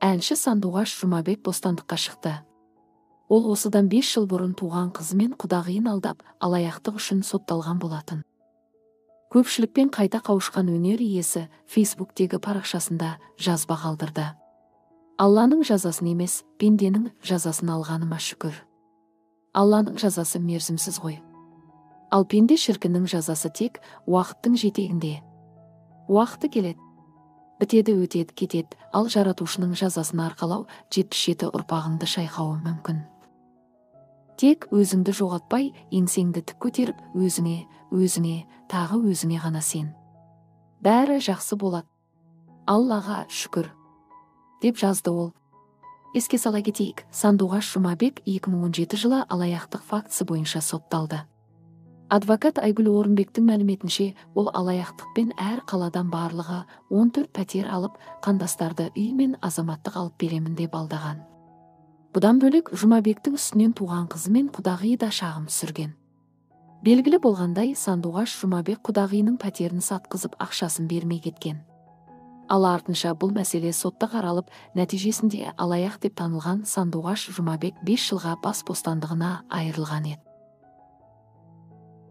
Әнші Сандуғаш Жұмабек бостандыққа шықты. Ол осыдан 5 жыл бұрын туған қызы мен құдағиын алдап, алаяқтық үшін сотталған болатын. Көпшілікпен қайта қауышқан өнер иесі Фейсбуктегі парақшасында жазба қалдырды. Алланың жазасын емес, пенденің жазасын алғаныма шүкір. Алланың жазасы мерзімсіз ғой. Ал пенде шіркіннің жазасы тек уақыттың жетегінде. Уақыты келеді. Бітеді, өтеді, кетеді, ал жаратушының жазасын арқалау 77 ұрпағыңды шайқауы мүмкін. Тек өзіңді жоғалтпай, еңсеңді тік көтеріп, өзіңе, өзіңе, тағы өзіңе ғана сен. Бәрі жақсы болады. Аллаға шүкір, деп жазды ол. Еске сала кетейік, Сандуғаш Жұмабек 2017 жылы алаяқтық фактісі бойынша сотталды. Адвокат Айгүл Орынбектің мәліметінше, ол алаяқтықпен әр қаладан барлығы 14 пәтер алып, қандастарды үй мен азаматтық алып беремін деп алдаған. Бұдан бөлек, Жұмабектің үстінен туған қызы мен құдағиы да шағым түсірген. Белгілі болғандай, Сандуғаш Жұмабек құдағиының пәтерін сатқызып, ақшасын бермей кеткен. Ал артынша бұл мәселе сотта қаралып, нәтижесінде алаяқ деп танылған Сандуғаш Жұмабек 5 жылға бас бостандығына айырылған еді.